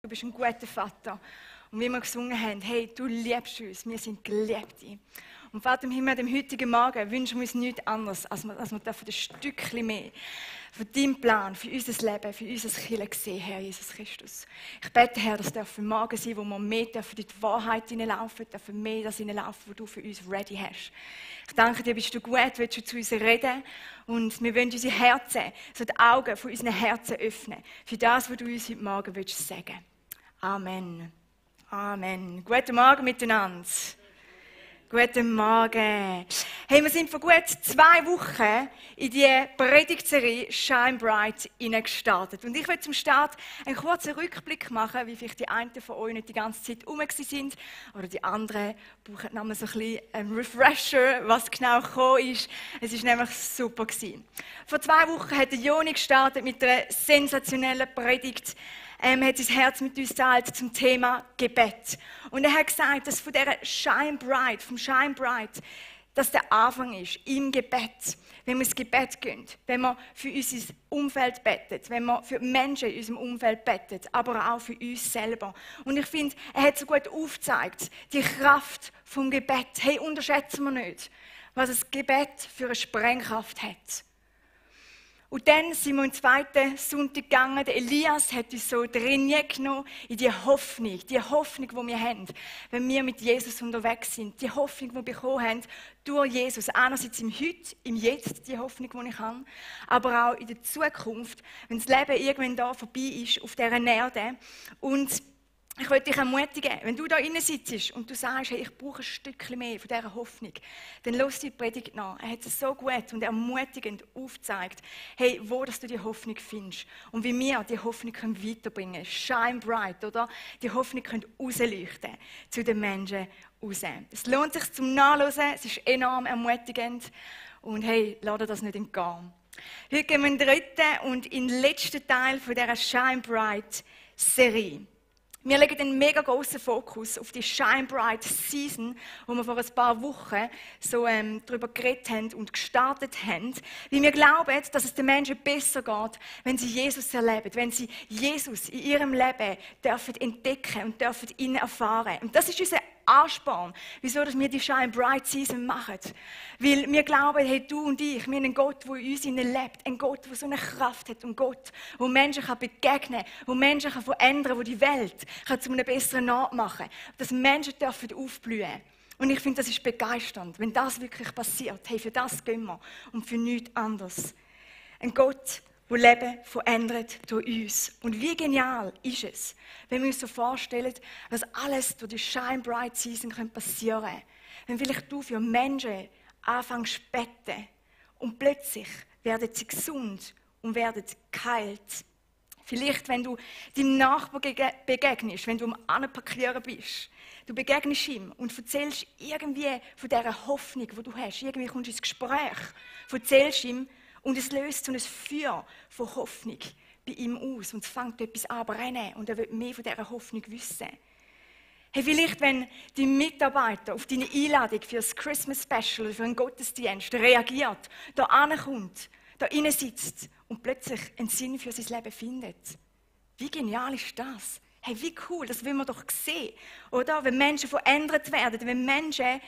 du bist ein guter Vater. Und wie wir gesungen haben, hey, du liebst uns, wir sind Geliebte. Und Vater im Himmel, am heutigen Morgen wünschen wir uns nichts anderes, als wir ein Stückchen mehr von deinem Plan, für unser Leben, für unser Kirche sehen, Herr Jesus Christus. Ich bete, Herr, das darf morgen sein, wo wir mehr in die Wahrheit hineinlaufen, dürfen mehr das hineinlaufen, was du für uns ready hast. Ich danke dir, bist du gut, willst du zu uns reden und wir wollen unsere Herzen, so die Augen von unseren Herzen öffnen, für das, was du uns heute Morgen willst sagen. Amen. Amen. Guten Morgen miteinander. Guten Morgen. Hey, wir sind vor gut 2 Wochen in die Predigtserie Shine Bright gestartet. Und ich will zum Start einen kurzen Rückblick machen, wie vielleicht die einen von euch nicht die ganze Zeit rum sind oder die anderen brauchen noch mal so ein bisschen einen Refresher, was genau gekommen ist. Es war nämlich super gewesen. Vor 2 Wochen hat Joni gestartet mit einer sensationellen Predigt. Hat sein Herz mit uns geteilt zum Thema Gebet. Und er hat gesagt, dass von dieser vom Shine Bright, dass der Anfang ist im Gebet. Wenn wir ins Gebet gehen, wenn wir für unser Umfeld beten, wenn wir für Menschen in unserem Umfeld beten, aber auch für uns selber. Und ich finde, er hat so gut aufgezeigt, die Kraft vom Gebet. Hey, unterschätzen wir nicht, was das Gebet für eine Sprengkraft hat. Und dann sind wir am 2. Sonntag gegangen. Der Elias hat uns so drin genommen in die Hoffnung, die wir haben, wenn wir mit Jesus unterwegs sind. Die Hoffnung, die wir bekommen haben durch Jesus. Einerseits im Heute, im Jetzt, die Hoffnung, die ich habe, aber auch in der Zukunft, wenn das Leben irgendwann da vorbei ist, auf dieser Erde. Und ich möchte dich ermutigen, wenn du da drinnen sitzt und du sagst, hey, ich brauche ein Stückchen mehr von dieser Hoffnung, dann lass die Predigt nach. Er hat es so gut und ermutigend aufgezeigt, hey, wo dass du die Hoffnung findest und wie wir die Hoffnung weiterbringen können. Shine bright, oder? Die Hoffnung können rausleuchten zu den Menschen raus. Es lohnt sich zum Nachlesen, es ist enorm ermutigend und hey, lass dir das nicht entgehen. Heute gehen wir in den 3. und in den letzten Teil von dieser Shine Bright Serie. Wir legen einen mega grossen Fokus auf die Shine Bright Season, wo wir vor ein paar Wochen so darüber geredet haben und gestartet haben. Weil wir glauben, dass es den Menschen besser geht, wenn sie Jesus erleben, wenn sie Jesus in ihrem Leben dürfen entdecken und dürfen ihn erfahren. Und das ist unser Ansporn, wieso dass wir die Shine Bright Season machen. Weil wir glauben, hey, du und ich, wir haben einen Gott, der in uns lebt, einen Gott, der so eine Kraft hat, einen Gott, der Menschen begegnen kann, der Menschen verändern kann, der die Welt zu einem besseren Ort machen kann, dass Menschen dürfen aufblühen. Und ich finde, das ist begeisternd, wenn das wirklich passiert. Hey, für das gehen wir und für nichts anderes. Ein Gott, wo Leben verändert durch uns. Und wie genial ist es, wenn wir uns so vorstellen, was alles durch die Shine Bright Season passieren kann. Wenn vielleicht du für Menschen anfängst zu beten und plötzlich werden sie gesund und werden geheilt. Vielleicht, wenn du deinem Nachbarn begegnest, wenn du am Anparkieren bist, du begegnest ihm und erzählst irgendwie von dieser Hoffnung, die du hast. Irgendwie kommst du ins Gespräch, erzählst ihm, und es löst so ein Feuer von Hoffnung bei ihm aus. Und es fängt etwas an zu brennen. Und er will mehr von dieser Hoffnung wissen. Hey, vielleicht, wenn die Mitarbeiter auf deine Einladung für das Christmas Special, für einen Gottesdienst reagiert, da ankommt, da innen sitzt und plötzlich einen Sinn für sein Leben findet. Wie genial ist das? Hey, wie cool, das will man doch sehen. Oder? Wenn Menschen verändert werden, wenn Menschen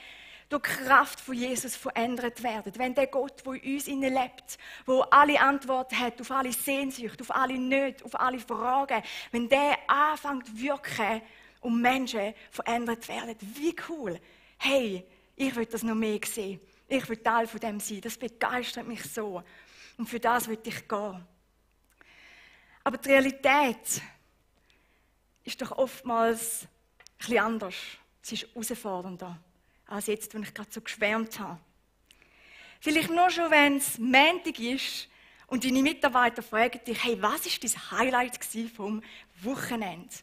durch die Kraft von Jesus verändert werden. Wenn der Gott, der in uns lebt, der alle Antworten hat auf alle Sehnsüchte, auf alle Nöte, auf alle Fragen, wenn der anfängt zu wirken und Menschen verändert werden. Wie cool. Hey, ich will das noch mehr sehen. Ich will Teil von dem sein. Das begeistert mich so. Und für das will ich gehen. Aber die Realität ist doch oftmals ein bisschen anders. Sie ist herausfordernder als jetzt, wenn ich gerade so geschwärmt habe. Vielleicht nur schon, wenn es Montag ist und deine Mitarbeiter fragen dich, hey, was war dein Highlight vom Wochenende?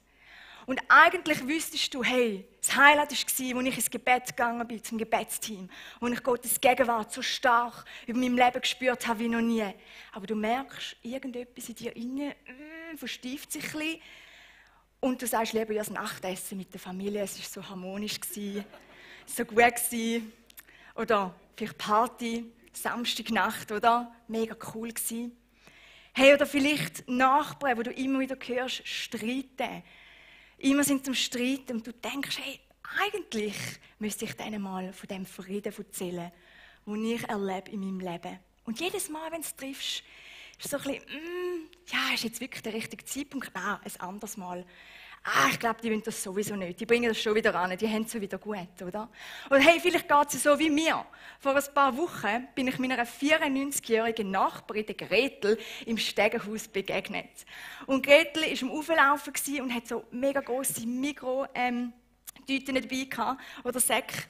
Und eigentlich wüsstest du, hey, das Highlight war, als ich ins Gebet gegangen bin, zum Gebetsteam, wo ich Gottes Gegenwart so stark über meinem Leben gespürt habe wie noch nie. Aber du merkst, irgendetwas in dir innen verstieft sich ein bisschen und du sagst lieber ja das Nachtessen mit der Familie, es war so harmonisch, so gut gewesen. Oder vielleicht Party, Samstagnacht, oder? Mega cool gewesen. Hey, oder vielleicht Nachbarn, wo du immer wieder hörst, streiten. Immer sind sie am Streiten und du denkst, hey, eigentlich müsste ich denen mal von dem Frieden erzählen, den ich erlebe in meinem Leben. Und jedes Mal, wenn du es triffst, ist es so ein bisschen, ja, ist jetzt wirklich der richtige Zeitpunkt? Nein, ein anderes Mal. Ich glaube, die wollen das sowieso nicht. Die bringen das schon wieder an, die haben es so wieder gut, oder? Oder hey, vielleicht geht es so wie mir. Vor ein paar Wochen bin ich meiner 94-jährigen Nachbarin, der Gretel, im Stegenhaus begegnet. Und Gretel war am Auflaufen und hat so mega grosse Mikro-Tüten dabei gehabt, oder Säcke.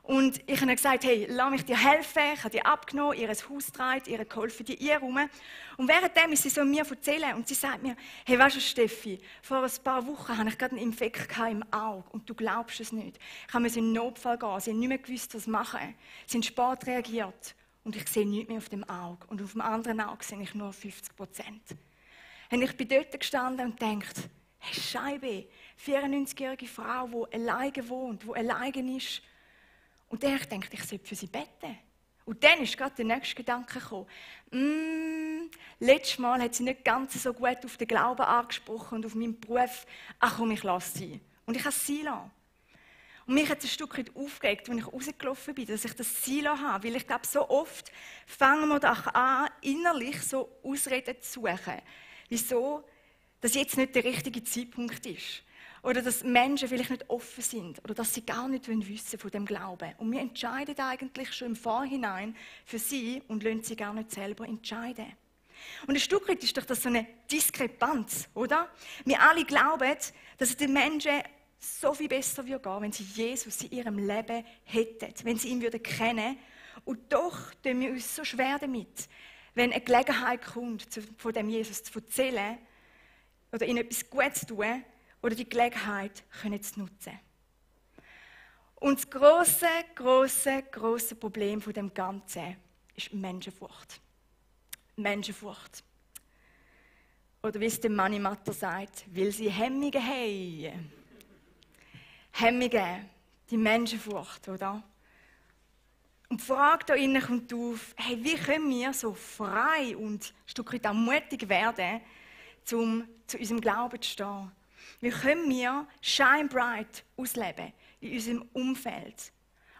Und ich habe gesagt, hey, lass mich dir helfen. Ich habe die abgenommen, ihr Haus getragen, ihr geholfen, die einräumen. Und währenddem ist sie so mir erzählen und sie sagt mir, hey, weißt du, Steffi, vor ein paar Wochen hatte ich gerade einen Infekt im Auge und du glaubst es nicht. Ich musste in den Notfall gehen, sie haben nicht mehr gewusst, was machen. Sie haben spät reagiert und ich sehe nichts mehr auf dem Auge. Und auf dem anderen Auge sehe ich nur 50%. Und ich bin dort gestanden und dachte, hey, Scheibe, 94-jährige Frau, die alleine wohnt, die alleine ist. Und dann habe ich gedacht, ich sollte für sie beten. Und dann ist gerade der nächste Gedanke gekommen. Letztes Mal hat sie nicht ganz so gut auf den Glauben angesprochen und auf meinen Beruf. Ach komm, ich lasse sie. Und ich habe sie lassen. Und mich hat es ein Stück weit aufgeregt, als ich rausgelaufen bin, dass ich das sie lassen habe. Weil ich glaube, so oft fangen wir doch an, innerlich so Ausreden zu suchen. Wieso das jetzt nicht der richtige Zeitpunkt ist. Oder dass Menschen vielleicht nicht offen sind. Oder dass sie gar nicht wissen von dem Glauben. Und wir entscheiden eigentlich schon im Vorhinein für sie und lassen sie gar nicht selber entscheiden. Und ein Stück weit ist doch das so eine Diskrepanz, oder? Wir alle glauben, dass es den Menschen so viel besser gehen würde, wenn sie Jesus in ihrem Leben hätten, wenn sie ihn kennen würden. Und doch tun wir uns so schwer damit, wenn eine Gelegenheit kommt, von dem Jesus zu erzählen oder ihnen etwas Gutes zu tun, oder die Gelegenheit zu nutzen. Und das grosse Problem von dem Ganzen ist Menschenfurcht. Menschenfurcht. Oder wie es der Manni Matter sagt, weil sie Hemmungen haben. Hemmungen, die Menschenfurcht, oder? Und die Frage da innen kommt auf, hey, wie können wir so frei und ein Stück weit auch mutig werden, um zu unserem Glauben zu stehen? Wie können wir Shine Bright ausleben in unserem Umfeld?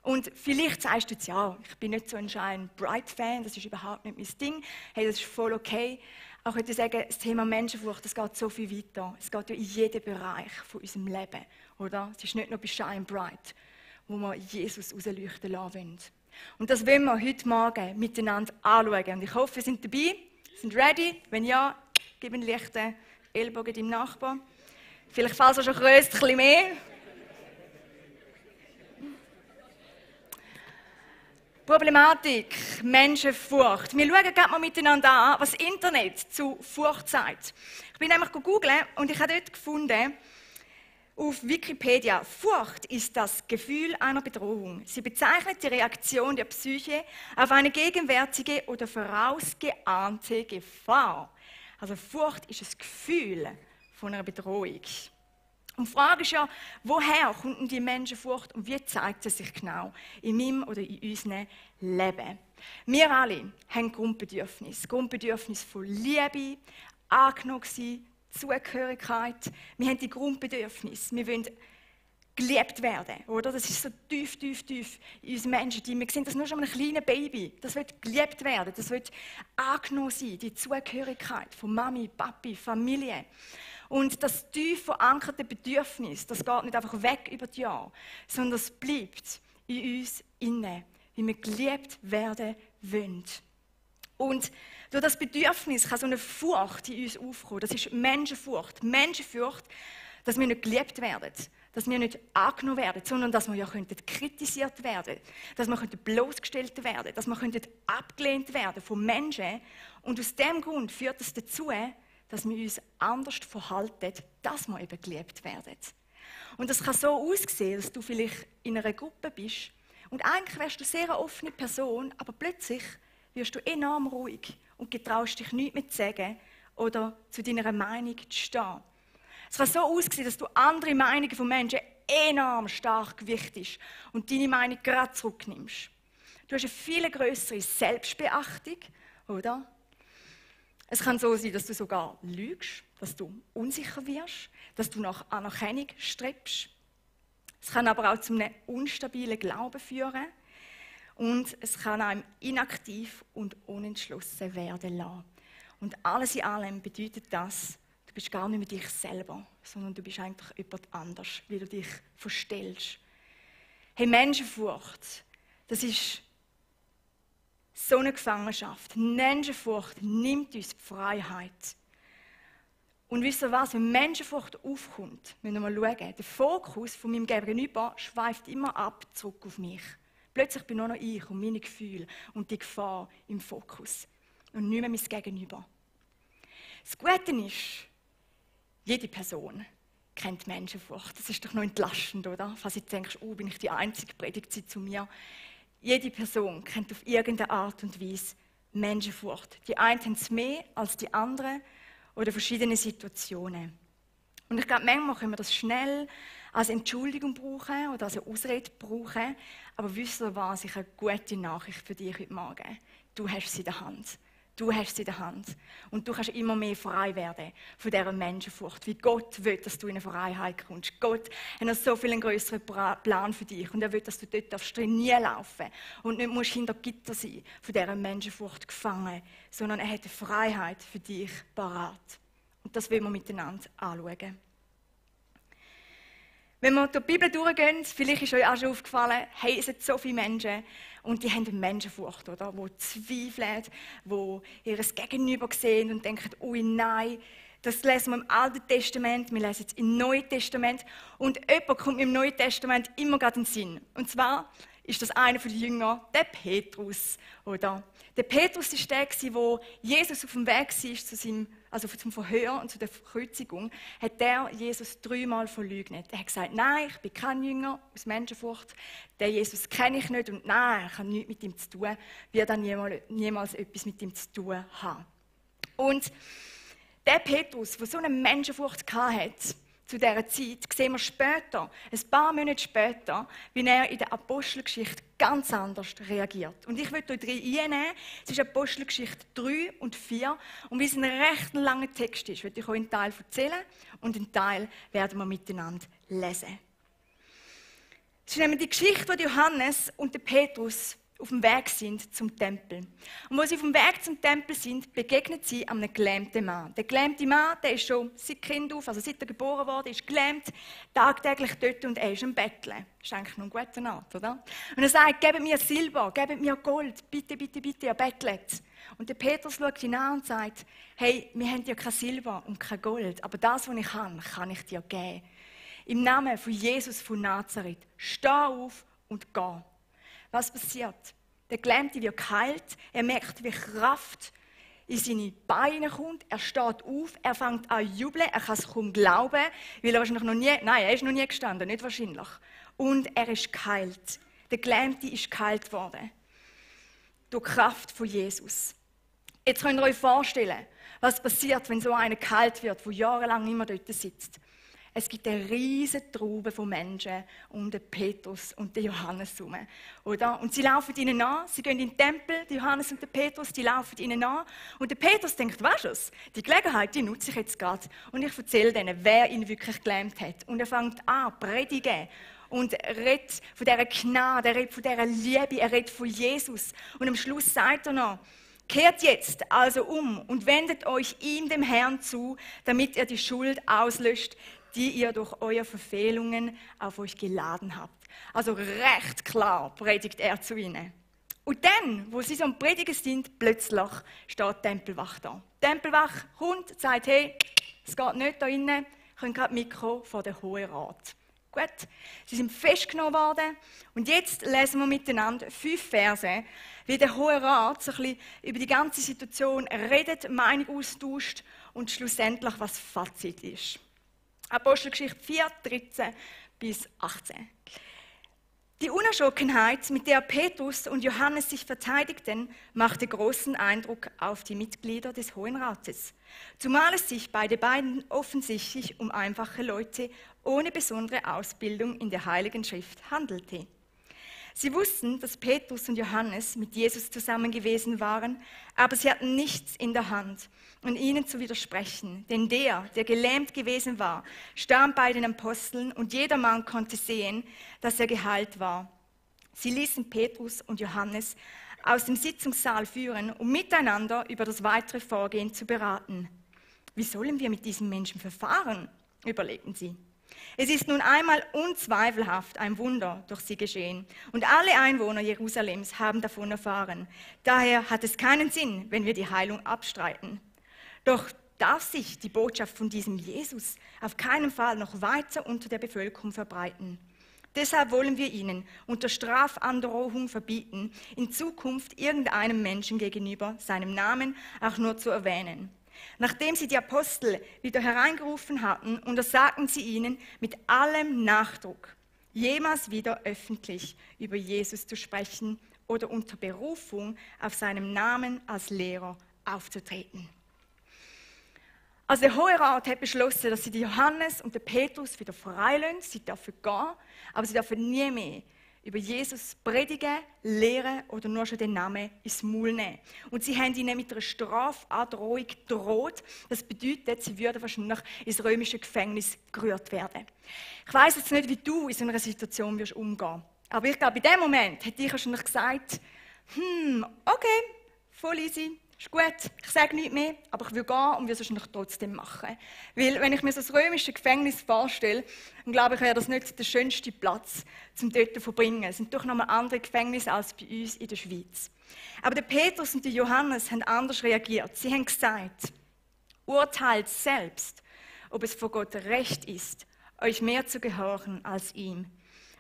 Und vielleicht sagst du jetzt, ja, ich bin nicht so ein Shine Bright Fan, das ist überhaupt nicht mein Ding. Hey, das ist voll okay. Auch ich würde sagen, das Thema Menschenfurcht, das geht so viel weiter. Es geht ja in jedem Bereich von unserem Leben, oder? Es ist nicht nur bei Shine Bright, wo wir Jesus rausleuchten lassen wollen. Und das wollen wir heute Morgen miteinander anschauen. Und ich hoffe, wir sind dabei, sind ready. Wenn ja, gib einen leichten Ellbogen deinem Nachbarn. Vielleicht falls er schon grösst, ein bisschen mehr. Problematik, Menschenfurcht. Wir schauen gerade mal miteinander an, was das Internet zu Furcht sagt. Ich bin nämlich googeln und ich habe dort gefunden, auf Wikipedia, Furcht ist das Gefühl einer Bedrohung. Sie bezeichnet die Reaktion der Psyche auf eine gegenwärtige oder vorausgeahnte Gefahr. Also Furcht ist das Gefühl von einer Bedrohung. Und die Frage ist ja, woher kommt denn die Menschenfurcht und wie zeigt es sich genau in meinem oder in unserem Leben? Wir alle haben Grundbedürfnisse. Grundbedürfnisse von Liebe, angenommen sein, Zugehörigkeit. Wir haben die Grundbedürfnisse. Wir wollen geliebt werden, oder? Das ist so tief in uns Menschen. Wir sehen das nur schon an einem kleinen Baby. Das will geliebt werden, das will angenommen sein, die Zugehörigkeit von Mami, Papi, Familie. Und das tief verankerte Bedürfnis, das geht nicht einfach weg über die Jahre, sondern es bleibt in uns inne, wie wir geliebt werden wollen. Und durch das Bedürfnis kann so eine Furcht in uns aufkommen. Das ist Menschenfurcht. Menschenfurcht, dass wir nicht geliebt werden, dass wir nicht angenommen werden, sondern dass wir ja kritisiert werden, dass wir bloßgestellt werden, dass wir abgelehnt werden von Menschen. Und aus dem Grund führt es dazu, dass wir uns anders verhalten, dass wir eben geliebt werden. Und das kann so aussehen, dass du vielleicht in einer Gruppe bist und eigentlich wärst du eine sehr offene Person, aber plötzlich wirst du enorm ruhig und getraust dich nichts mehr zu sagen oder zu deiner Meinung zu stehen. Es kann so aussehen, dass du andere Meinungen von Menschen enorm stark gewichtest und deine Meinung gerade zurücknimmst. Du hast eine viel größere Selbstbeachtung, oder? Es kann so sein, dass du sogar lügst, dass du unsicher wirst, dass du nach Anerkennung strebst. Es kann aber auch zu einem instabilen Glauben führen und es kann einem inaktiv und unentschlossen werden lassen. Und alles in allem bedeutet das, du bist gar nicht mehr dich selber, sondern du bist eigentlich jemand anders, wie du dich verstellst. Hey, Menschenfurcht, das ist so eine Gefangenschaft. Menschenfurcht nimmt uns die Freiheit. Und wisst ihr was, wenn Menschenfurcht aufkommt, müssen wir mal schauen, der Fokus von meinem Gegenüber schweift immer ab zurück auf mich. Plötzlich bin nur noch ich und meine Gefühle und die Gefahr im Fokus. Und nicht mehr mein Gegenüber. Das Gute ist, jede Person kennt Menschenfurcht. Das ist doch noch entlastend, oder? Falls du denkst, oh, bin ich die Einzige, predigt sie zu mir. Jede Person kennt auf irgendeine Art und Weise Menschenfurcht. Die einen haben es mehr als die anderen oder verschiedene Situationen. Und ich glaube, manchmal können wir das schnell als Entschuldigung brauchen oder als eine Ausrede brauchen. Aber wisst ihr was, ich habe eine gute Nachricht für dich heute Morgen. Du hast sie in der Hand. Du hast sie in der Hand. Und du kannst immer mehr frei werden von dieser Menschenfurcht. Wie Gott will, dass du in eine Freiheit kommst. Gott hat noch so viel einen grösseren Plan für dich. Und er will, dass du dort trainieren laufen und nicht musst hinter Gitter sein, von dieser Menschenfurcht gefangen, sondern er hat eine Freiheit für dich parat. Und das wollen wir miteinander anschauen. Wenn wir durch die Bibel durchgehen, vielleicht ist euch auch schon aufgefallen, hey, es sind so viele Menschen und die haben eine Menschenfurcht, oder? Die zweifeln, die ihr Gegenüber sehen und denken, ui nein, das lesen wir im Alten Testament, wir lesen es im Neuen Testament und jemand kommt mir im Neuen Testament immer gerade in den Sinn. Und zwar ist das einer von den Jüngern, der Petrus, oder? Der Petrus war der, der Jesus auf dem Weg war zum Verhör und zu der Kreuzigung, hat der Jesus 3-mal verleugnet. Er hat gesagt, nein, ich bin kein Jünger aus Menschenfurcht, den Jesus kenne ich nicht und nein, ich habe nichts mit ihm zu tun, wird dann niemals etwas mit ihm zu tun haben. Und der Petrus, der so eine Menschenfurcht hatte, zu dieser Zeit, sehen wir später, ein paar Monate später, wie er in der Apostelgeschichte ganz anders reagiert. Und ich will euch reinnehmen, es ist Apostelgeschichte 3 und 4, und wie es ein recht langer Text ist, will ich euch einen Teil erzählen und einen Teil werden wir miteinander lesen. Es ist nämlich die Geschichte, wo Johannes und der Petrus auf dem Weg sind zum Tempel. Und wo sie auf dem Weg zum Tempel sind, begegnet sie einem gelähmten Mann. Der gelähmte Mann, der ist schon seit Kind auf, also seit er geboren wurde, ist gelähmt, tagtäglich dort und er ist am Betteln. Das ist eigentlich noch ein guter Art, oder? Und er sagt, gebt mir Silber, gebt mir Gold, bitte, bitte, bitte, ihr bettelt. Und der Petrus schaut ihn an und sagt, hey, wir haben ja kein Silber und kein Gold, aber das, was ich habe, kann ich dir geben. Im Namen von Jesus von Nazareth, steh auf und geh. Was passiert? Der Gelähmte wird geheilt, er merkt, wie Kraft in seine Beine kommt, er steht auf, er fängt an zu jubeln, er kann es kaum glauben, weil er wahrscheinlich er ist noch nie gestanden, nicht wahrscheinlich. Und er ist geheilt. Der Gelähmte ist geheilt worden. Durch die Kraft von Jesus. Jetzt könnt ihr euch vorstellen, was passiert, wenn so einer geheilt wird, der jahrelang immer dort sitzt. Es gibt eine riesige Traube von Menschen um den Petrus und den Johannes herum. Oder? Und sie laufen ihnen an, sie gehen in den Tempel, die Johannes und der Petrus, die laufen ihnen an. Und der Petrus denkt, weißt du was, die Gelegenheit, die nutze ich jetzt gerade. Und ich erzähle denen, wer ihn wirklich gelähmt hat. Und er fängt an, zu predigen. Und er redet von dieser Gnade, er redet von dieser Liebe, er redet von Jesus. Und am Schluss sagt er noch, kehrt jetzt also um und wendet euch ihm, dem Herrn, zu, damit er die Schuld auslöscht, die ihr durch eure Verfehlungen auf euch geladen habt. Also recht klar predigt er zu ihnen. Und dann, wo sie so am Predigen sind, plötzlich steht die Tempelwacht da. Die Tempelwacht kommt und sagt, hey, es geht nicht da innen, könnt gerade mitkommen vor den Hohen Rat. Gut, sie sind festgenommen worden und jetzt lesen wir miteinander 5 Verse, wie der Hohe Rat so ein bisschen über die ganze Situation redet, Meinung austauscht und schlussendlich was Fazit ist. Apostelgeschichte 4, 13 bis 18. Die Unerschrockenheit, mit der Petrus und Johannes sich verteidigten, machte großen Eindruck auf die Mitglieder des Hohen Rates, zumal es sich bei den beiden offensichtlich um einfache Leute ohne besondere Ausbildung in der Heiligen Schrift handelte. Sie wussten, dass Petrus und Johannes mit Jesus zusammen gewesen waren, aber sie hatten nichts in der Hand, um ihnen zu widersprechen. Denn der gelähmt gewesen war, stand bei den Aposteln und jedermann konnte sehen, dass er geheilt war. Sie ließen Petrus und Johannes aus dem Sitzungssaal führen, um miteinander über das weitere Vorgehen zu beraten. Wie sollen wir mit diesem Menschen verfahren? Überlegten sie. Es ist nun einmal unzweifelhaft ein Wunder durch sie geschehen. Und alle Einwohner Jerusalems haben davon erfahren. Daher hat es keinen Sinn, wenn wir die Heilung abstreiten. Doch darf sich die Botschaft von diesem Jesus auf keinen Fall noch weiter unter der Bevölkerung verbreiten. Deshalb wollen wir ihnen unter Strafandrohung verbieten, in Zukunft irgendeinem Menschen gegenüber seinem Namen auch nur zu erwähnen. Nachdem sie die Apostel wieder hereingerufen hatten, untersagten sie ihnen mit allem Nachdruck, jemals wieder öffentlich über Jesus zu sprechen oder unter Berufung auf seinem Namen als Lehrer aufzutreten. Also der Hohe Rat hat beschlossen, dass sie die Johannes und den Petrus wieder freilassen. Sie dürfen gehen, aber sie dürfen nie mehr über Jesus predigen, lehren oder nur schon den Namen ins Maul nehmen. Und sie haben ihnen mit einer Strafandrohung gedroht. Das bedeutet, sie würden wahrscheinlich ins römische Gefängnis gerührt werden. Ich weiss jetzt nicht, wie du in so einer Situation wirst umgehen. Aber ich glaube, in dem Moment hätte ich wahrscheinlich gesagt, okay, voll easy. Ist gut, ich sage nichts mehr, aber ich will gehen und will es wahrscheinlich trotzdem machen. Weil, wenn ich mir so das römische Gefängnis vorstelle, dann glaube ich, wäre das nicht der schönste Platz, um dort zu verbringen. Es sind doch nochmal andere Gefängnisse als bei uns in der Schweiz. Aber der Petrus und der Johannes haben anders reagiert. Sie haben gesagt, urteilt selbst, ob es vor Gott recht ist, euch mehr zu gehorchen als ihm.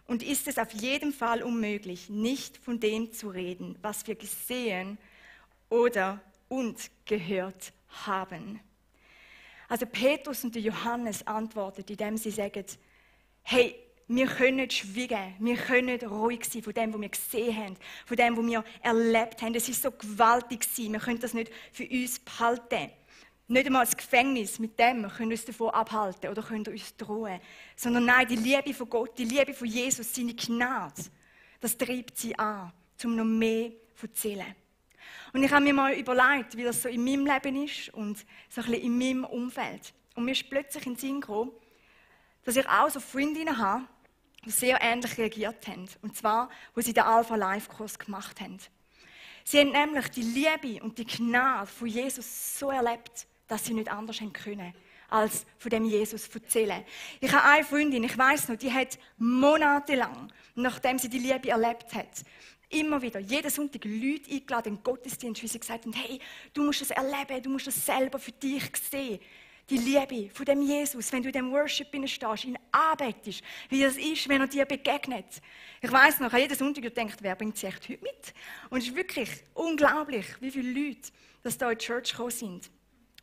Und ist es auf jeden Fall unmöglich, nicht von dem zu reden, was wir gesehen oder und gehört haben. Also Petrus und Johannes antworten, indem sie sagen, hey, wir können nicht schweigen, wir können nicht ruhig sein von dem, was wir gesehen haben, von dem, was wir erlebt haben. Es ist so gewaltig gewesen, wir können das nicht für uns behalten. Nicht einmal das Gefängnis, mit dem können wir uns davon abhalten oder können uns drohen. Sondern nein, die Liebe von Gott, die Liebe von Jesus, seine Gnade, das treibt sie an, um noch mehr zu erzählen. Und ich habe mir mal überlegt, wie das so in meinem Leben ist und so ein bisschen in meinem Umfeld. Und mir ist plötzlich in den Sinn gekommen, dass ich auch so Freundinnen habe, die sehr ähnlich reagiert haben. Und zwar, wo sie den Alpha-Life-Kurs gemacht haben. Sie haben nämlich die Liebe und die Gnade von Jesus so erlebt, dass sie nicht anders haben können, als von dem Jesus erzählen. Ich habe eine Freundin, ich weiss noch, die hat monatelang, nachdem sie die Liebe erlebt hat, immer wieder, jeden Sonntag Leute eingeladen in den Gottesdienst, wie sie gesagt haben, hey, du musst es erleben, du musst es selber für dich sehen. Die Liebe von dem Jesus, wenn du in dem Worship stehst, ihn anbetest, wie das ist, wenn er dir begegnet. Ich weiss noch, jeden Sonntag denkt, wer bringt sie echt heute mit? Und es ist wirklich unglaublich, wie viele Leute das da in die Church gekommen sind.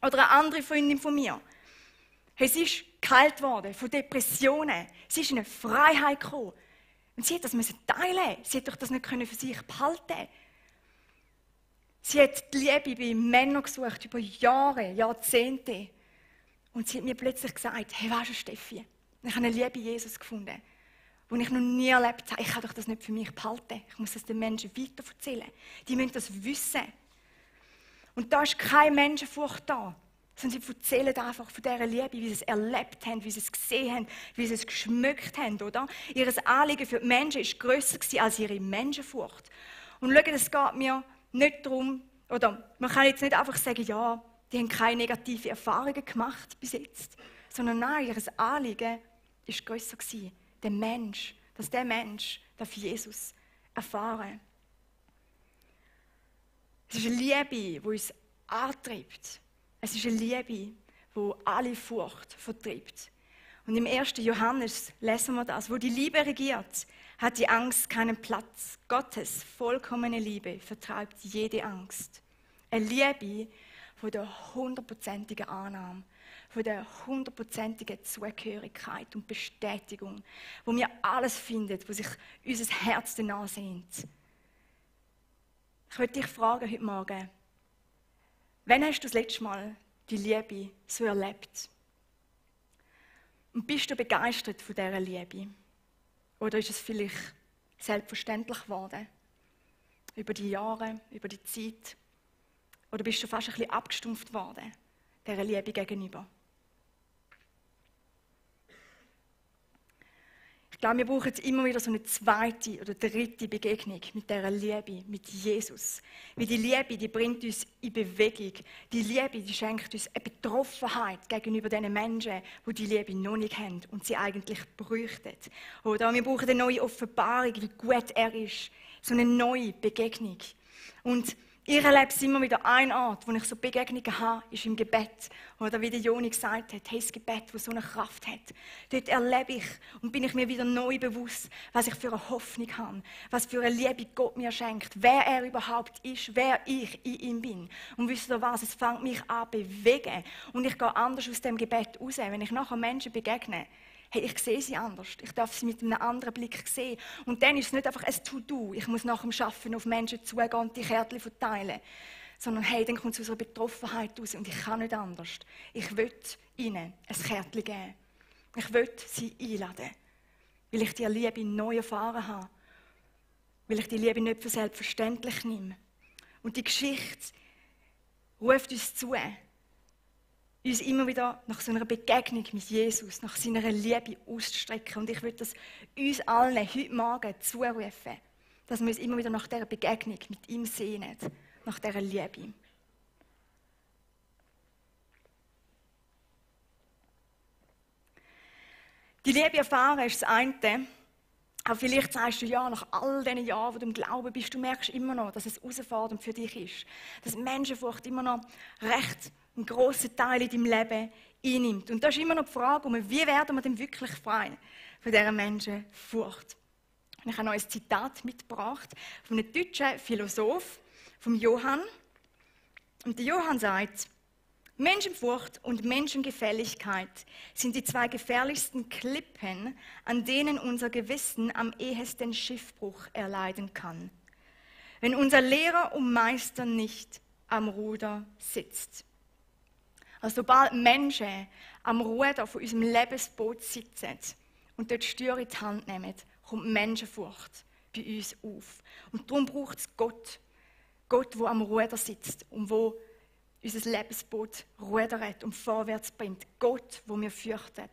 Oder eine andere Freundin von mir. Hey, sie ist geheilt worden von Depressionen. Sie ist in eine Freiheit gekommen. Und sie hat das teilen. Sie hat doch das nicht für sich behalten. Sie hat die Liebe bei Männern gesucht, über Jahre, Jahrzehnte. Und sie hat mir plötzlich gesagt, hey, weißt du, Steffi, ich habe eine Liebe Jesus gefunden, die ich noch nie erlebt habe. Ich kann doch das nicht für mich behalten. Ich muss das den Menschen weitererzählen. Die müssen das wissen. Und da ist keine Menschenfurcht da. Sondern sie erzählen einfach von dieser Liebe, wie sie es erlebt haben, wie sie es gesehen haben, wie sie es geschmückt haben, oder? Ihr Anliegen für die Menschen war grösser als ihre Menschenfurcht. Und schaut, es geht mir nicht darum, oder man kann jetzt nicht einfach sagen, ja, die haben keine negativen Erfahrungen gemacht bis jetzt, sondern nein, ihr Anliegen war grösser gewesen. Der Mensch, dass der Mensch darf Jesus erfahren. Es ist eine Liebe, die uns antreibt. Es ist eine Liebe, die alle Furcht vertreibt. Und im 1. Johannes lesen wir das. Wo die Liebe regiert, hat die Angst keinen Platz. Gottes vollkommene Liebe vertreibt jede Angst. Eine Liebe von der 100%igen Annahme, von der 100%igen Zugehörigkeit und Bestätigung, wo wir alles finden, wo sich unser Herz danach sehnt. Ich möchte dich fragen heute Morgen, wann hast du das letzte Mal die Liebe so erlebt? Und bist du begeistert von dieser Liebe? Oder ist es vielleicht selbstverständlich geworden? Über die Jahre, über die Zeit? Oder bist du fast ein bisschen abgestumpft worden, dieser Liebe gegenüber? Ich glaube, wir brauchen jetzt immer wieder so eine zweite oder dritte Begegnung mit dieser Liebe, mit Jesus. Weil die Liebe, die bringt uns in Bewegung. Die Liebe, die schenkt uns eine Betroffenheit gegenüber den Menschen, die die Liebe noch nicht haben und sie eigentlich bräuchten. Oder wir brauchen eine neue Offenbarung, wie gut er ist. So eine neue Begegnung. Und ich erlebe es immer wieder, ein Ort, wo ich so Begegnungen habe, ist im Gebet. Oder wie der Joni gesagt hat, hey, das Gebet, das so eine Kraft hat. Dort erlebe ich und bin ich mir wieder neu bewusst, was ich für eine Hoffnung habe, was für eine Liebe Gott mir schenkt, wer er überhaupt ist, wer ich in ihm bin. Und wisst ihr was, es fängt mich an zu bewegen. Und ich gehe anders aus dem Gebet raus, wenn ich nachher Menschen begegne. Hey, ich sehe sie anders. Ich darf sie mit einem anderen Blick sehen. Und dann ist es nicht einfach ein To-Do. Ich muss nach dem Arbeiten auf Menschen zugehen und die Kärtchen verteilen. Sondern hey, dann kommt es aus einer Betroffenheit raus und ich kann nicht anders. Ich will ihnen ein Kärtchen geben. Ich will sie einladen. Weil ich die Liebe neu erfahren habe. Weil ich die Liebe nicht für selbstverständlich nehme. Und die Geschichte ruft uns zu, uns immer wieder nach so einer Begegnung mit Jesus, nach seiner Liebe auszustrecken. Und ich will das uns allen heute Morgen zurufen, dass wir uns immer wieder nach dieser Begegnung mit ihm sehnen, nach dieser Liebe. Die Liebe erfahren ist das eine. Aber vielleicht sagst du, ja, nach all diesen Jahren, wo du im Glauben bist, du merkst immer noch, dass es herausfordernd für dich ist. Dass Menschenfurcht immer noch recht einen grossen Teil in deinem Leben einnimmt. Und da ist immer noch die Frage, wie werden wir denn wirklich frei von dieser Menschenfurcht? Und ich habe noch ein Zitat mitgebracht von einem deutschen Philosoph, vom Johann. Und der Johann sagt, Menschenfurcht und Menschengefälligkeit sind die zwei gefährlichsten Klippen, an denen unser Gewissen am ehesten Schiffbruch erleiden kann, wenn unser Lehrer und Meister nicht am Ruder sitzt. Also sobald Menschen am Ruder von unserem Lebensboot sitzen und dort Steuer in die Hand nehmen, kommt Menschenfurcht bei uns auf. Und darum braucht es Gott. Gott, der am Ruder sitzt und wo unser Lebensboot rudert und vorwärts bringt. Gott, wo wir fürchten.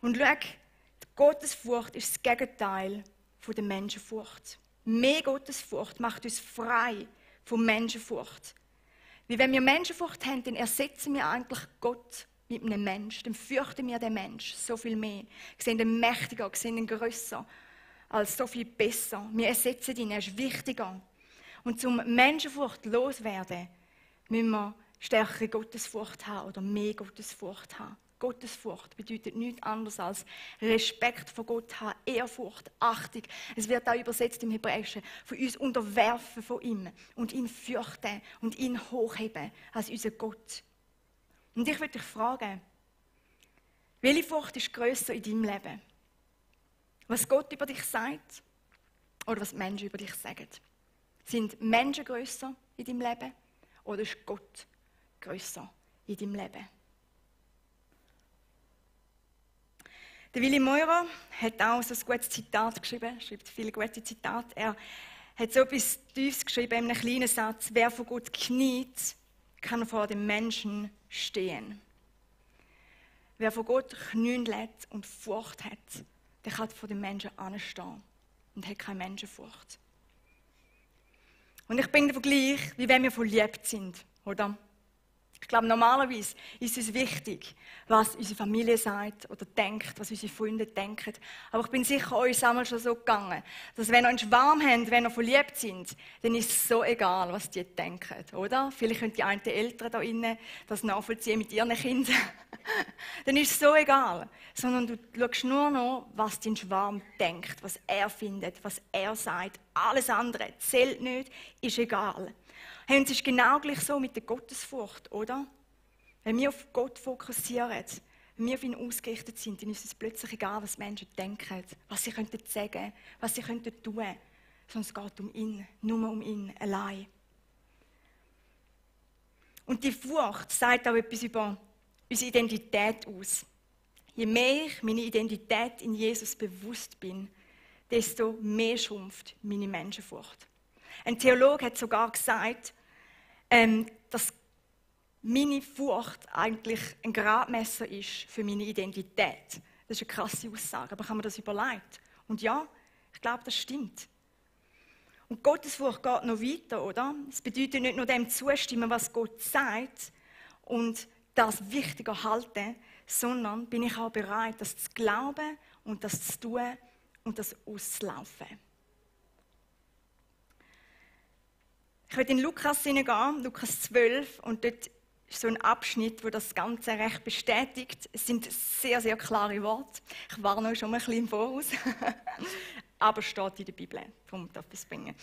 Und schau, die Gottesfurcht ist das Gegenteil von der Menschenfurcht. Mehr Gottesfurcht macht uns frei von Menschenfurcht. Weil wenn wir Menschenfurcht haben, dann ersetzen wir eigentlich Gott mit einem Menschen. Dann fürchten wir den Menschen so viel mehr. Wir sehen ihn mächtiger, wir sehen ihn grösser, als so viel besser. Wir ersetzen ihn, er ist wichtiger. Und zum Menschenfurcht loswerden, müssen wir stärkere Gottesfurcht haben oder mehr Gottesfurcht haben. Gottesfurcht bedeutet nichts anderes als Respekt vor Gott haben, Ehrfurcht, Achtung. Es wird auch übersetzt im Hebräischen, von uns unterwerfen von ihm und ihn fürchten und ihn hochheben als unser Gott. Und ich würde dich fragen, welche Furcht ist grösser in deinem Leben? Was Gott über dich sagt oder was Menschen über dich sagen? Sind Menschen grösser in deinem Leben oder ist Gott grösser in deinem Leben? Der Willi Meurer hat auch so ein gutes Zitat geschrieben, er schreibt viele gute Zitate. Er hat so etwas Tiefes geschrieben in einem kleinen Satz: Wer vor Gott kniet, kann vor dem Menschen stehen. Wer vor Gott knien lässt und Furcht hat, der kann vor dem Menschen anstehen und hat keine Menschenfurcht. Und ich bringe den Vergleich, wie wenn wir verliebt sind, oder? Ich glaube, normalerweise ist es wichtig, was unsere Familie sagt oder denkt, was unsere Freunde denken. Aber ich bin sicher, euch ist es schon so gegangen, dass wenn ihr euch warm habt, wenn ihr verliebt sind, dann ist es so egal, was die denken, oder? Vielleicht können die einen Eltern da innen das nachvollziehen mit ihren Kindern. Dann ist es so egal. Sondern du schaust nur noch, was dein Schwarm denkt, was er findet, was er sagt. Alles andere zählt nicht, ist egal. Hey, und es ist genau gleich so mit der Gottesfurcht, oder? Wenn wir auf Gott fokussieren, wenn wir auf ihn ausgerichtet sind, dann ist es plötzlich egal, was Menschen denken, was sie könnten sagen, was sie könnten tun. Sondern es geht um ihn, nur um ihn allein. Und die Furcht sagt auch etwas über unsere Identität aus. Je mehr ich meine Identität in Jesus bewusst bin, desto mehr schrumpft meine Menschenfurcht. Ein Theologe hat sogar gesagt, dass meine Furcht eigentlich ein Gradmesser ist für meine Identität. Das ist eine krasse Aussage, aber ich habe mir das überlegt. Und ja, ich glaube, das stimmt. Und Gottesfurcht geht noch weiter, oder? Es bedeutet nicht nur dem zustimmen, was Gott sagt und das wichtiger halten, sondern bin ich auch bereit, das zu glauben und das zu tun und das auszulaufen. Ich werde in Lukas hineingehen, Lukas 12, und dort ist so ein Abschnitt, wo das Ganze recht bestätigt. Es sind sehr, sehr klare Worte. Ich warne euch schon mal ein bisschen im Voraus. Aber es steht in der Bibel, darum darf ich es bringen.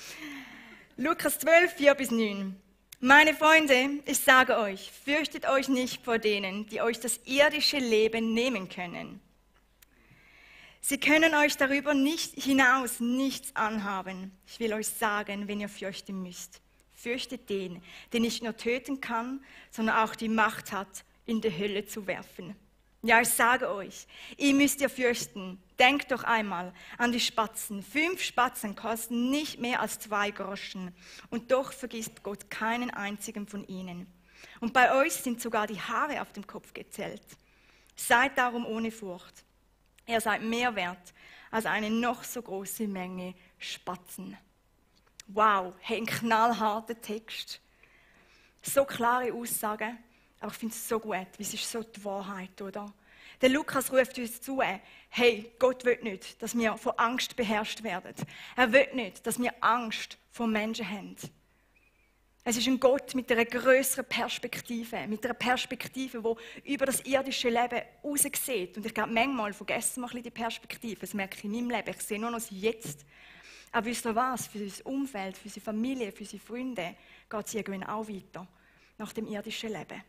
Lukas 12, 4-9. Meine Freunde, ich sage euch, fürchtet euch nicht vor denen, die euch das irdische Leben nehmen können. Sie können euch darüber hinaus nichts anhaben. Ich will euch sagen, wenn ihr fürchten müsst. Fürchtet den, der nicht nur töten kann, sondern auch die Macht hat, in die Hölle zu werfen. Ja, ich sage euch, ihr müsst ihr fürchten. Denkt doch einmal an die Spatzen. 5 Spatzen kosten nicht mehr als 2 Groschen. Und doch vergisst Gott keinen einzigen von ihnen. Und bei euch sind sogar die Haare auf dem Kopf gezählt. Seid darum ohne Furcht. Ihr seid mehr wert als eine noch so große Menge Spatzen. Wow, hey, ein knallharter Text. So klare Aussagen, aber ich finde es so gut, weil es ist so die Wahrheit, oder? Der Lukas ruft uns zu, hey, Gott will nicht, dass wir von Angst beherrscht werden. Er will nicht, dass wir Angst vor Menschen haben. Es ist ein Gott mit einer grösseren Perspektive, mit einer Perspektive, die über das irdische Leben raussieht. Und ich glaube, manchmal vergessen wir ein bisschen die Perspektive. Das merke ich in meinem Leben. Ich sehe nur noch das Jetzt. Aber wisst ihr was? Für unser Umfeld, für unsere Familie, für unsere Freunde geht es irgendwann auch weiter, nach dem irdischen Leben.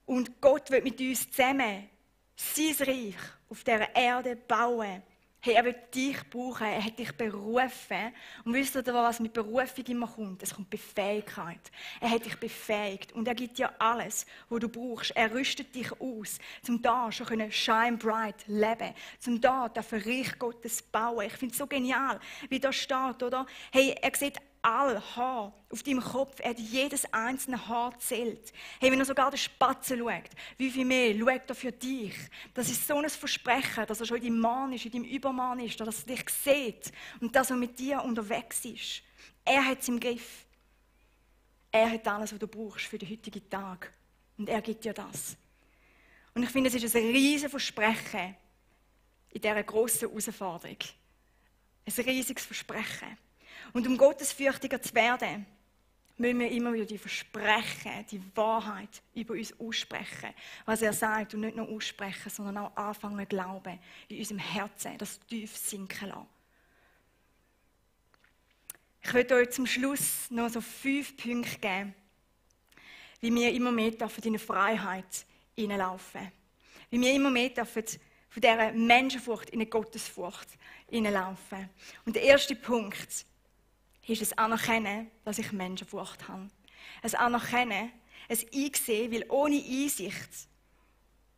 Und Gott will mit uns zusammen sein Reich auf dieser Erde bauen. Hey, er will dich brauchen, er hat dich berufen. Und wisst ihr, was mit Berufung immer kommt? Es kommt Befähigkeit. Er hat dich befähigt und er gibt dir alles, was du brauchst. Er rüstet dich aus, um da schon shine bright leben, um da dafür Reich Gottes bauen. Ich finde es so genial, wie da steht, oder? Hey, er sieht alle Haare auf deinem Kopf, er hat jedes einzelne Haar gezählt. Hey, wenn er sogar den Spatzen schaut, wie viel mehr schaut er für dich? Das ist so ein Versprechen, dass er schon in deinem Mann ist, in deinem Übermann ist, dass er dich sieht und dass er mit dir unterwegs ist. Er hat es im Griff. Er hat alles, was du brauchst für den heutigen Tag. Und er gibt dir das. Und ich finde, es ist ein riesiges Versprechen in dieser grossen Herausforderung. Ein riesiges Versprechen. Und um gottesfürchtiger zu werden, müssen wir immer wieder die Versprechen, die Wahrheit über uns aussprechen. Was er sagt und nicht nur aussprechen, sondern auch anfangen zu glauben, in unserem Herzen, das tief sinken lassen. Ich möchte euch zum Schluss noch so 5 Punkte geben, wie wir immer mehr in eine Freiheit hineinlaufen. Wie wir immer mehr von dieser Menschenfurcht in eine Gottesfurcht hineinlaufen. Und der erste Punkt ist es Anerkennen, dass ich Menschenfurcht habe. Es Anerkennen, es Einsehen, weil ohne Einsicht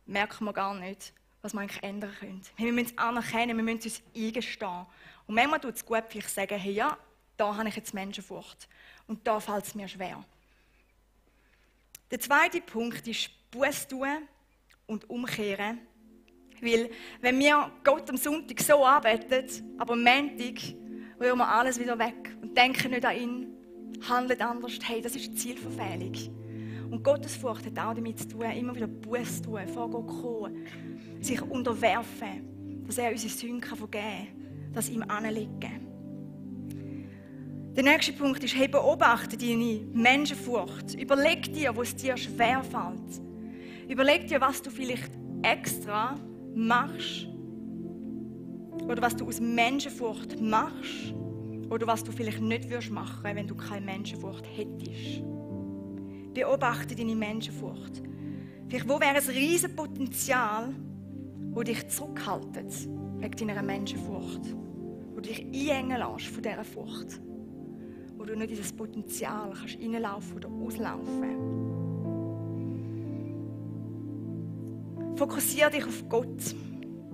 merkt man gar nicht, was man eigentlich ändern könnte. Wir müssen es anerkennen, wir müssen es uns eingestehen. Und manchmal tut es gut, vielleicht sagen, hey, ja, da habe ich jetzt Menschenfurcht. Und da fällt es mir schwer. Der zweite Punkt ist Buße tun und umkehren. Weil, wenn wir Gott am Sonntag so arbeiten, aber am Montag rühren wir alles wieder weg und denken nicht an ihn, handeln anders. Hey, das ist Zielverfehlung. Und Gottesfurcht hat auch damit zu tun, immer wieder Buße tun, vor Gott kommen, sich unterwerfen, dass er unsere Sünden vergeben kann, dass ihm anliegen. Der nächste Punkt ist, hey, beobachte deine Menschenfurcht. Überleg dir, wo es dir schwerfällt. Überleg dir, was du vielleicht extra machst oder was du aus Menschenfurcht machst oder was du vielleicht nicht würdest machen, wenn du keine Menschenfurcht hättest. Beobachte deine Menschenfurcht. Vielleicht, wo wäre ein riesiges Potenzial, das dich zurückhaltet wegen deiner Menschenfurcht, wo du dich einengen lässt von dieser Furcht, wo du nicht in dieses Potenzial kannst reinlaufen oder auslaufen. Fokussiere dich auf Gott.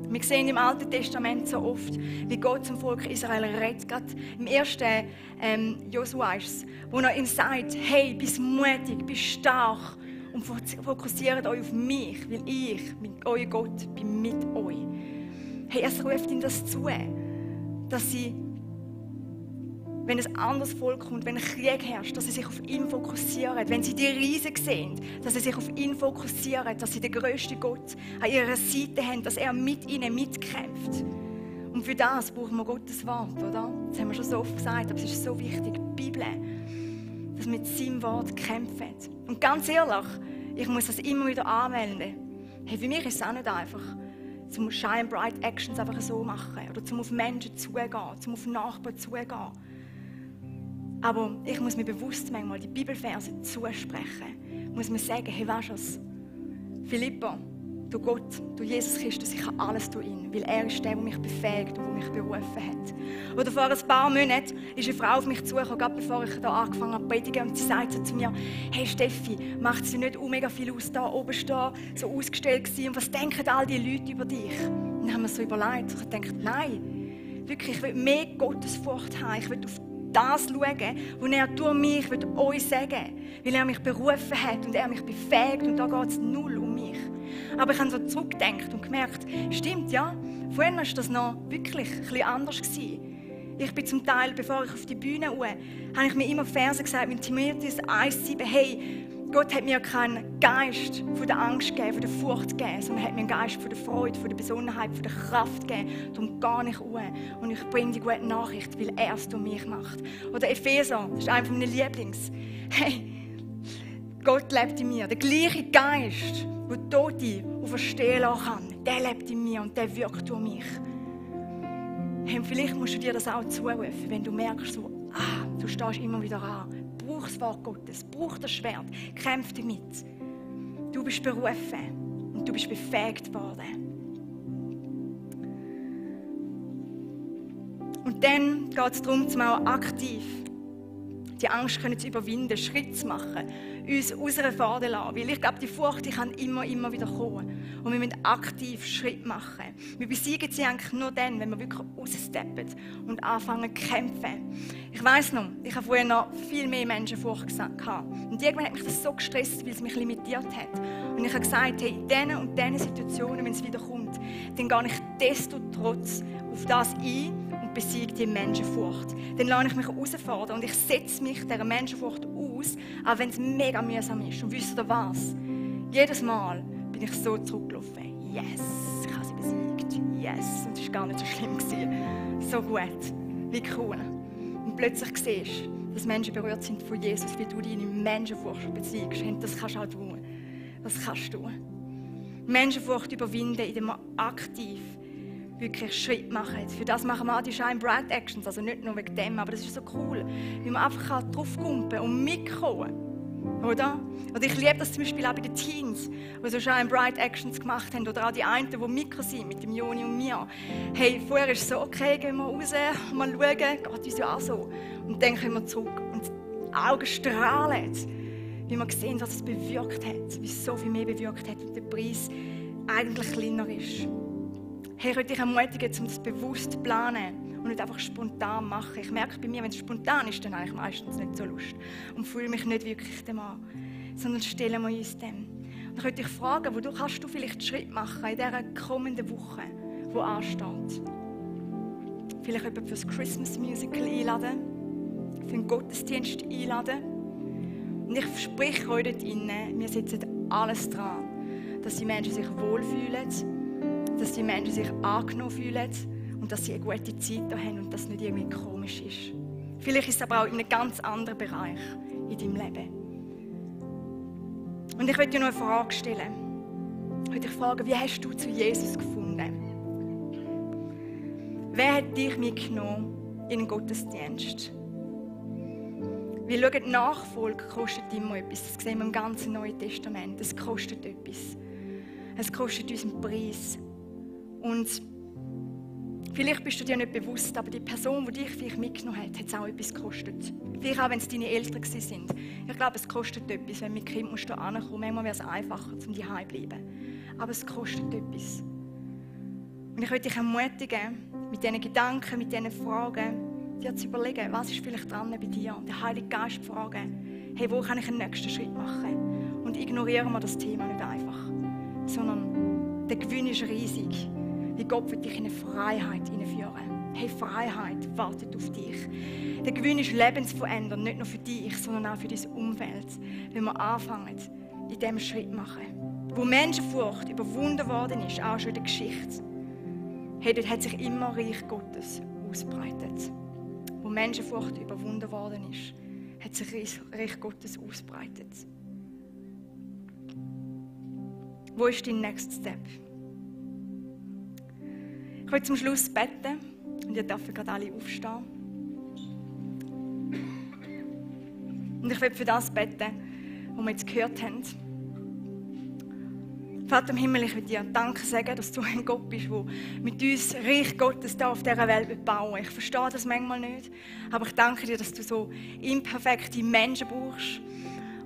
Wir sehen im Alten Testament so oft, wie Gott zum Volk Israel redet. Gerade im ersten Josua ist es, wo er ihnen sagt, hey, bist mutig, bist stark und fokussiert euch auf mich, weil ich, euer Gott, bin mit euch. Hey, es ruft ihnen das zu, dass sie, wenn ein anderes Volk kommt, wenn ein Krieg herrscht, dass sie sich auf ihn fokussieren. Wenn sie die Riesen sehen, dass sie sich auf ihn fokussieren, dass sie den grössten Gott an ihrer Seite haben, dass er mit ihnen mitkämpft. Und für das brauchen wir Gottes Wort, oder? Das haben wir schon so oft gesagt, aber es ist so wichtig, die Bibel, dass wir mit seinem Wort kämpfen. Und ganz ehrlich, ich muss das immer wieder anwenden. Hey, für mich ist es auch nicht einfach, zum Shine Bright Actions einfach so machen oder zum auf Menschen zugehen, zum auf Nachbarn zugehen. Aber ich muss mir bewusst manchmal die Bibelverse zusprechen. Ich muss mir sagen, hey, weißt du was? Philippa, du Gott, du Jesus Christus, ich kann alles durch ihn, weil er ist der, der mich befähigt und der mich berufen hat. Oder vor ein paar Monaten ist eine Frau auf mich zugekommen, gerade bevor ich hier angefangen habe zu predigen, und sie sagt so zu mir, hey Steffi, macht es dir nicht mega viel aus, da oben stehen, so ausgestellt gewesen, und was denken all die Leute über dich? Und dann haben wir so überlegt, ich dachte, nein, wirklich, ich will mehr Gottesfurcht haben, ich will auf das schauen, was er durch mich euch sagen will, weil er mich berufen hat und er mich befähigt und da geht es null um mich. Aber ich habe so zurückgedacht und gemerkt, stimmt, ja, vorhin war das noch wirklich ein bisschen anders gewesen. Ich bin zum Teil, bevor ich auf die Bühne kam, habe ich mir immer Verse gesagt, mit Timotheus 1,7, hey, Gott hat mir keinen Geist von der Angst gegeben, von der Furcht gegeben, sondern hat mir einen Geist von der Freude, von der Besonnenheit, von der Kraft gegeben. Darum gar nicht ruhen. Und ich bringe die gute Nachricht, weil er es durch mich macht. Oder Epheser, das ist einer meiner Lieblings. Hey, Gott lebt in mir. Der gleiche Geist, der Tote auferstehen lassen kann, der lebt in mir und der wirkt durch mich. Hey, vielleicht musst du dir das auch zurufen, wenn du merkst, so, du stehst immer wieder an. Brauch das Wort Gottes, brauch das Schwert, kämpf damit. Du bist berufen und du bist befähigt worden. Und dann geht es darum, dass wir auch aktiv die Angst zu überwinden, Schritt zu machen, uns herausfordern zu lassen. Weil ich glaube, die Furcht die kann immer wieder kommen. Und wir müssen aktiv Schritt machen. Wir besiegen sie eigentlich nur dann, wenn wir wirklich raussteppen und anfangen zu kämpfen. Ich weiss noch, ich habe vorher noch viel mehr Menschenfurcht gehabt. Und irgendwann hat mich das so gestresst, weil es mich limitiert hat. Und ich habe gesagt, hey, in diesen und diesen Situationen, wenn es wieder kommt, dann gehe ich desto trotz auf das ein und besiege die Menschenfurcht. Dann lasse ich mich herausfordern und ich setze mich dieser Menschenfurcht aus, auch wenn es mega mühsam ist. Und wisst ihr was? Jedes Mal bin ich so zurückgelaufen. Yes, ich habe sie besiegt. Yes, und es war gar nicht so schlimm. So gut, wie cool. Und plötzlich siehst du, dass Menschen berührt sind von Jesus, wie du deine Menschenfurcht besiegst. Und das kannst du auch tun. Das kannst du. Menschenfurcht überwinden, indem wir aktiv wirklich Schritt machen. Für das machen wir auch die Shine Bright Actions, also nicht nur wegen dem, aber das ist so cool, wie man einfach draufkumpen und mitkommen. Oder? Und ich liebe das zum Beispiel auch bei den Teens, die so Shine Bright Actions gemacht haben, oder auch die einen, die Mikro sind, mit dem Joni und mir. Hey, vorher ist es so, okay, gehen wir raus, mal schauen, geht uns ja auch so. Und dann kommen wir zurück und die Augen strahlen, wie wir sehen, was es bewirkt hat, wie es so viel mehr bewirkt hat und der Preis eigentlich kleiner ist. Hey, ich möchte dich ermutigen, um das bewusst zu planen und nicht einfach spontan machen. Ich merke bei mir, wenn es spontan ist, dann habe ich meistens nicht so Lust und fühle mich nicht wirklich dem an, sondern stellen wir uns dem. Und ich möchte dich fragen, wo kannst du vielleicht einen Schritt machen in dieser kommenden Woche, die ansteht. Vielleicht jemanden für das Christmas Musical einladen, für einen Gottesdienst einladen. Und ich verspreche euch dort innen, wir setzen alles dran, dass die Menschen sich wohlfühlen, dass die Menschen sich angenommen fühlen und dass sie eine gute Zeit da haben und dass es nicht irgendwie komisch ist. Vielleicht ist es aber auch in einem ganz anderen Bereich in deinem Leben. Und ich möchte dir noch eine Frage stellen. Ich möchte dich fragen, wie hast du zu Jesus gefunden? Wer hat dich mitgenommen in den Gottesdienst? Weil schau, die Nachfolge kostet immer etwas. Das sehen wir im ganzen Neuen Testament. Es kostet etwas. Es kostet uns einen Preis. Und vielleicht bist du dir nicht bewusst, aber die Person, die dich vielleicht mitgenommen hat, hat es auch etwas gekostet. Vielleicht auch, wenn es deine Eltern sind. Ich glaube, es kostet etwas, wenn mit Kind musst du ankommen. Manchmal wäre es einfacher, um daheim zu bleiben. Aber es kostet etwas. Und ich möchte dich ermutigen, mit diesen Gedanken, mit diesen Fragen, dir zu überlegen, was ist vielleicht dran bei dir. Und der Heilige Geist fragen, hey, wo kann ich einen nächsten Schritt machen? Und ignorieren wir das Thema nicht einfach, sondern der Gewinn ist riesig. Wie Gott wird dich in eine Freiheit hineinführen. Hey, Freiheit wartet auf dich. Der Gewinn ist lebensverändernd, nicht nur für dich, sondern auch für dein Umfeld. Wenn wir anfangen, in diesem Schritt machen. Wo Menschenfurcht überwunden worden ist, auch schon in der Geschichte. Hey, dort hat sich immer Reich Gottes ausbreitet. Wo Menschenfurcht überwunden worden ist, hat sich Reich Gottes ausbreitet. Wo ist dein Next Step? Ich will zum Schluss beten und ihr dürft gerade alle aufstehen. Und ich will für das beten, was wir jetzt gehört haben. Vater im Himmel, ich will dir Danke sagen, dass du ein Gott bist, der mit uns Reich Gottes hier auf dieser Welt bauen will. Ich verstehe das manchmal nicht, aber ich danke dir, dass du so imperfekte Menschen brauchst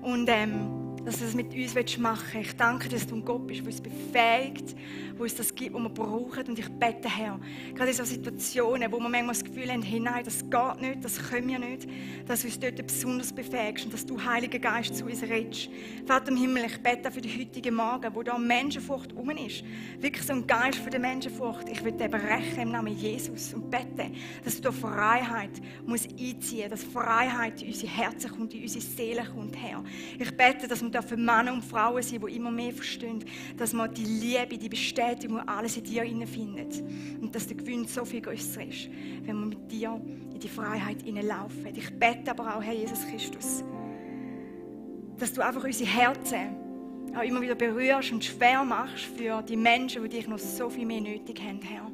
und dass du das mit uns machen willst. Ich danke dir, dass du ein Gott bist, der uns befähigt, der uns das gibt, was wir brauchen. Und ich bete, Herr, gerade in so Situationen, wo wir manchmal das Gefühl haben, hey, nein, das geht nicht, das können wir nicht, dass du uns dort besonders befähigst und dass du, Heiliger Geist, zu uns redest. Vater im Himmel, ich bete für den heutigen Morgen, wo da Menschenfurcht rum ist. Wirklich so ein Geist für die Menschenfurcht. Ich will den brechen im Namen Jesus und bete, dass du da Freiheit muss einziehen, dass Freiheit in unsere Herzen kommt, in unsere Seele kommt, Herr. Ich bete, dass wir für Männer und Frauen sind, die immer mehr verstehen, dass man die Liebe, die Bestätigung, alles in dir findet. Und dass der Gewinn so viel grösser ist, wenn wir mit dir in die Freiheit hineinlaufen. Ich bete aber auch, Herr Jesus Christus, dass du einfach unsere Herzen auch immer wieder berührst und schwer machst für die Menschen, die dich noch so viel mehr nötig haben, Herr.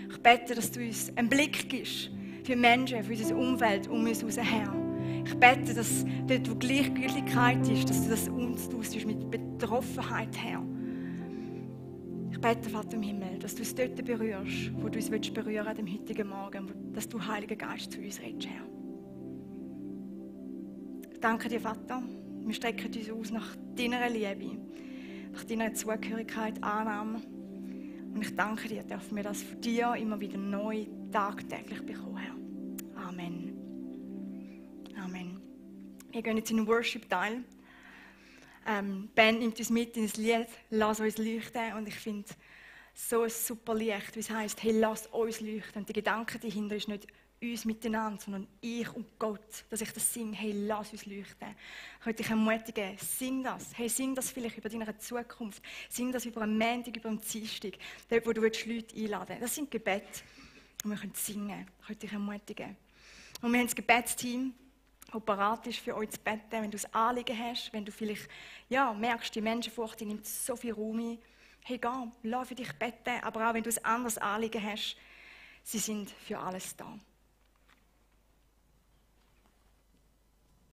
Ich bete, dass du uns einen Blick gibst für Menschen, für unser Umfeld um uns herum, Herr. Ich bete, dass dort, wo Gleichgültigkeit ist, dass du das uns tust mit Betroffenheit, Herr. Ich bete, Vater im Himmel, dass du es dort berührst, wo du uns berühren willst, am heutigen Morgen, dass du, Heiliger Geist, zu uns redest, Herr. Ich danke dir, Vater. Wir strecken uns aus nach deiner Liebe, nach deiner Zugehörigkeit, Annahme. Und ich danke dir, dürfen wir das von dir immer wieder neu, tagtäglich bekommen, Herr. Amen. Amen. Wir gehen jetzt in den Worship-Teil. Die Band nimmt uns mit in das Lied «Lass uns leuchten». Und ich finde so ein super Licht, wie es heisst, «Hey, lass uns leuchten». Und der Gedanke dahinter ist nicht uns miteinander, sondern ich und Gott, dass ich das singe, «Hey, lass uns leuchten». Ich möchte dich ermutigen, sing das. Hey, sing das vielleicht über deine Zukunft. Sing das über einen Montag, über einen Dienstag, dort, wo du Leute einladen willst. Das sind Gebete. Und wir können singen. Ich möchte dich ermutigen. Und wir haben das Gebetsteam, der bereit ist, für euch zu beten, wenn du ein Anliegen hast, wenn du vielleicht merkst, die Menschenfurcht, die nimmt so viel Raum ein. Hey, geh, lass für dich beten, aber auch wenn du ein anderes Anliegen hast, sie sind für alles da.